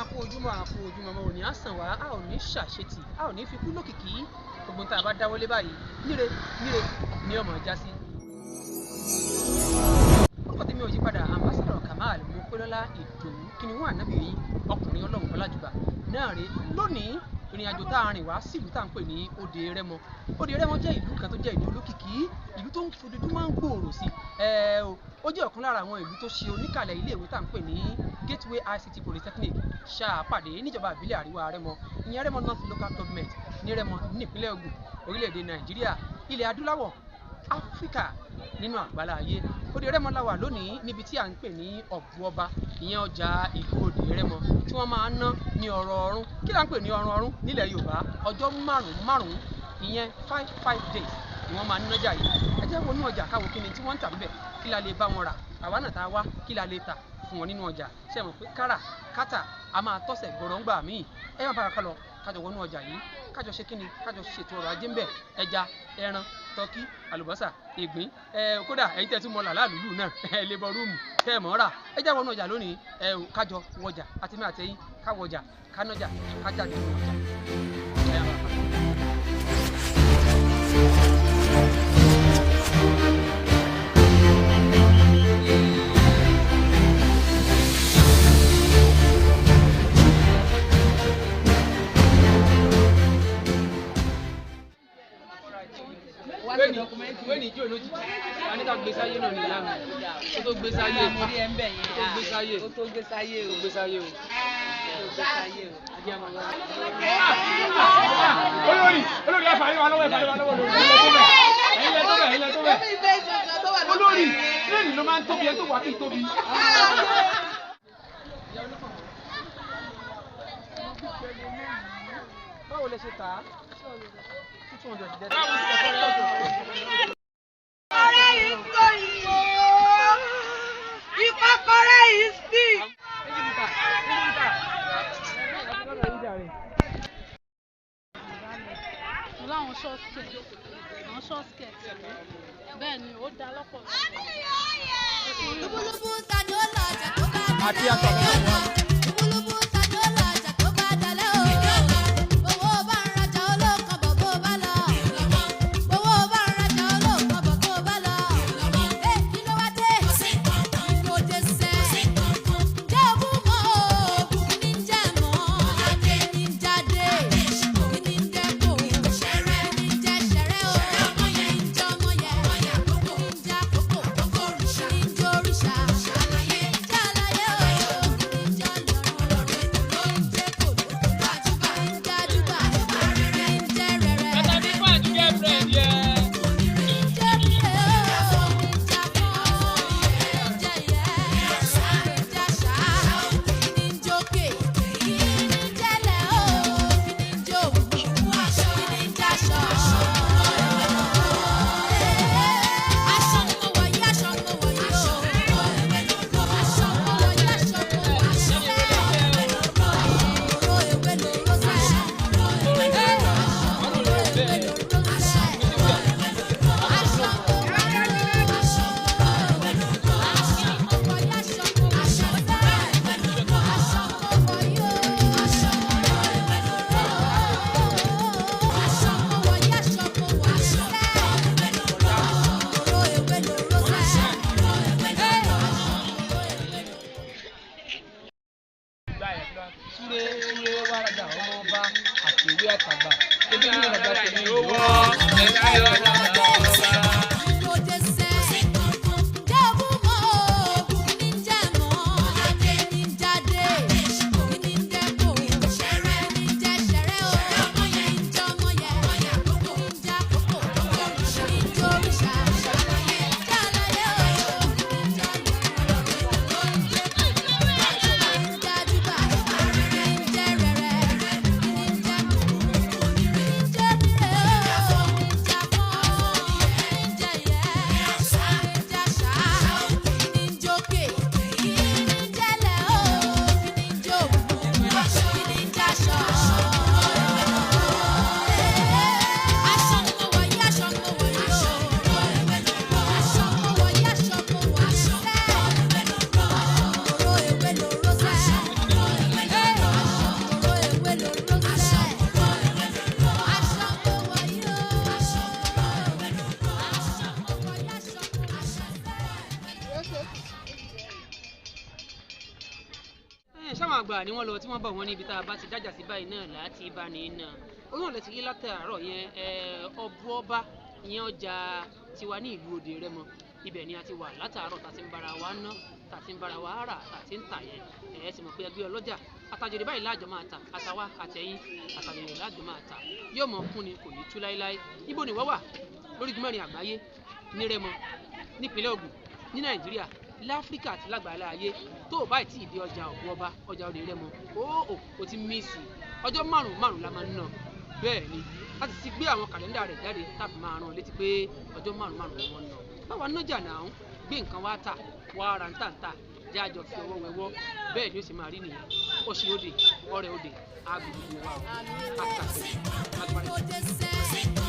Àkú ojúmọ́, àkú ojúmọ́ mọ́ òní á sàn wá, a ò ní ṣàṣetì, a ò ní fi kú lókìkí. Gbogbo tá a bá dáwọ́lé báyìí, níre níre ní ọmọ já sí. Orúkọ tèmi ò yí padà, Ambassador Kamal Mopelola Ìdòwú, kìnìún ànábì yìí, ọkùnrin ọlọ́run ọlájúbà náà rèé. Lónìí, ìrìn àjò tá a rìn wá sílùú tá à ń pè ní Òde Rẹ́mọ. Òde Rẹ́mọ jẹ́ ìlú kan tó jẹ́ ìlú olókìkí, ìlú tó ń fojoojúmọ́ ń gbòòrò sí. Ẹ o, ó jẹ́ ọ̀kan lára àwọn ìlú tó ṣe oníkàlẹ̀ iléèwé tá à ń pè ní Gateway ICT Polytechnic ṣáàpàdé níjọba ìbílẹ̀ Àríwá Rẹ́mọ, ìyẹn Rẹ́mọ North Local Government ní Rẹ́mọ, nípínlẹ̀ Ògùn, orílẹ̀-èdè Nàìjíríà, ilẹ̀ adúláwọ̀, Áfíríkà, nínú àgbálá ayé. Òde Rẹ́mọ la wà lónìí, níbi tí à ń pè ní Ọ̀bù Ọba, ìyẹn ọjà ìlú Òde Rẹ́mọ tí wọ́n máa ń ná ní ọrọ̀ ọ̀run. Kí là ń pè ní ọrọ̀ ọ̀run nílẹ̀ Yorùbá? Ọjọ́ márùn márùn, ìyẹn 5 5 days ni wọ́n máa ń nájà yìí. Ẹ jẹ́ wọnú ọjà káwo kí ni tí wọ́n ń tà níbẹ̀, kí la lè bá wọn rà, àwa náà tá a wá, kí la lè tà fún wọn nínú ọjà. Ṣe mọ̀ pé kárà kátà a máa tọ́sẹ̀ gbọ̀rọ̀ míì? Ẹ má bàa ká lọ, kájọ wọnú ọjà yìí, kájọ ṣe kíni, kájọ ṣètò ọrọ̀ ajé ń bẹ̀. Ẹja, ẹran, tọ́kí, àlùbọ́sà, ìgbín, ẹ kódà ẹ̀yin tẹ́ tún mọ làlálùlù náà, ẹ lè bọ rúùmù tẹ́ ẹ mọ̀ ọ́ rà. Ẹ já wọnú ọjà lónìí, ẹ ò kájọ wọjà àti mi àtẹ̀yìn, ká wọjà, ká nájà, ká jáde nínú ọjà. Ẹ má bàa. Wéni ijó lójijì, a ní ká gbé sáyé náà ní ìyá mi. Ó tó gbé sáyé, ó tó gbé sáyé, ó tó gbé sáyé ó o. tó gbé sáyé o. Ó tó gbé sáyé o. Ajé àmọ́ lọ́wọ́. Olórí, olórí, ẹ fà yín wa lọ́wọ́, ẹ fà yín wa lọ́wọ́. Olórí, ẹ̀yin lẹ tó bẹ̀, ẹ̀yin lẹ tó bẹ̀, ẹ̀yin lẹ tó bẹ̀. Olórí, tírèènì ló máa ń tóbi, ẹ tó wà kí tóbi. Báwo lẹ ṣe tà á? 200. Ìkọ́kọrẹ́ yìí ń kó ìkó. Ìkọ́kọrẹ́ yìí sì. Méjì bùkà, méjì bùkà. Mo láwọn short skirt, àwọn short skirt, bẹ́ẹ̀ ni ó dá lọ́pọ̀lọpọ̀. Lúbúlúbú ta ni ó lọ ọjà tó bá Àti dalẹ̀ àtàwọn o. Lúbúlúbú ta ni ó lọ ọjà tó bá dalẹ̀ o. Owó bá ń rajà olókan bọ̀ bó bá lọ. Owó bá ń rajà olókan bọ̀ bó bá lọ. Ẹ kí ló wá dé? Kí ló dé sẹ́? Ǹjẹ́ ogún mọ́ o? Kí ni ń jẹ́ mọ́? Kí ni ń jáde? Kí ni ń dẹ́kun? Kí ni ń jẹ́ ṣẹ̀rẹ́ o? Kí ni ń jẹ́ ọmọ yẹ? Kí ni ń jẹ́ àkókò? Kí ni ń jẹ́ òrìṣà? Kí ni ń jẹ́ àlàyé o? Kí ni ń jẹ́ ọlọ́run? Kí ni ń jẹ́ kòló? Kí ni ń jẹ́ àjúbà? Kí ni ń jẹ́ rẹ̀rẹ̀? Kí ni ń jẹ́ kí ni ń jẹ́ rẹ̀ o? Kí ni ń jẹ́ akọ́? Kí ni ń jẹ́ yẹ? Kí ni ń jẹ́ àṣà? Kí ni ń jẹ́ òkè? Kí ni ń jẹ́lẹ̀ o? Kí ni ń jẹ́ òwú? Kí ni ń jẹ́ aṣọ? Aṣọ ni mo wọ̀ yí, aṣọ ni mo wọ̀ yí o. Aṣọ ni mo wọ̀ yí, aṣọ ni mo wọ̀ yí sẹ́. Òró ewé lóró sẹ́. Òró ewé lóró sẹ́. Aṣọ mo wọ̀ yí o. Aṣọ mo wọ̀ yí, aṣọ mo wọ̀ yí sẹ́. Aṣọ mo wọ̀ yí o. Aṣọ mo wọ̀ yí, aṣọ mo wọ̀ yí sẹ́. Òró ewé lóró sẹ́. Súré súré wá rajà ọmọ ọba àtẹ̀wé àtàgbà. Ebi ní ìrajà tèmi ò wọ́. Lóde sẹ́, ǹjẹ́ ogún mọ́ o? Kí ni ń jẹ́ mọ́? Kí ni ń jáde? Kí ni ń dẹ́kun? Kí ni ń jẹ́ ṣẹ̀rẹ́ o? Kí ni ń jẹ́ ọmọ yẹ? Kí ni ń jẹ́ àkókò? Kí ni ń jẹ́ òrìṣà? Kí ni ń jẹ́ àlàyé o? Kí ni ń jẹ́ ọlọ́run? Kí ni ń jẹ́ kòló? Kí ni ń jẹ́ àjúbà? Kí ni ń jẹ́ rẹ̀rẹ̀? Kí ni ń jẹ́ kòkó? Kí ni ń jẹ́ rírẹ̀ o? Kí ni ń jẹ́ akọ́? Ẹ sáwọn àgbà ni wọ́n lọ tí wọ́n bọ̀ wọ́n níbi tá a bá ti dájà sí báyìí náà láti bá ní iná oyún ọ̀lẹ́ ti rí látàárọ̀ yẹn. Ẹ ọbú ọba ìyẹn ọjà tiwa ní ìlú Òde Rẹ́mọ, ibẹ̀ ni a ti wà látàárọ̀ tá a ti ń bára wa ná, tá a ti ń bára wa rà, tá a ti ń tà yẹn. Ẹ sì mọ̀ pé ẹgbẹ́ ọlọ́jà àtàjèrè báyìí láàjọ máa tà, àtàwa àtẹ̀yìn àtàjèrè láàjọ máa tà, yóò mọ̀ kún ni, kò ní tú láéláé. Ibo ni wọ́n wà lórígun mẹ́rin àgbáyé, ní Rẹ́mọ, nípínlẹ̀ Ògùn, ní Nàìjíríà, láfíríkà àti lágbàlá ayé, tó o báyìí tí ì dé ọjà Ògùn ọba, ọjà Òde Rẹ́mọ, ó o ti míìsì. Ọjọ́ márùn márùn la máa ń ná. Bẹ́ẹ̀ ni a sì ti gbé àwọn kàlẹ́ndà rẹ̀ jáde tàbí máa rán létí pé ọjọ́ márùn márùn ni wọ́n ń ná. Báwa nájà náà ń gbé nǹkan wá tà, wá ara ń tà ń tà, jẹ́ àjọ fi ọwọ́ wẹwọ́. Bẹ́ẹ̀ ni ó sì máa rí nìyẹn. Ó ṣe òde ọrẹ òde agbègbè wa o àtàkùn agbára. Mo jẹ sẹ́.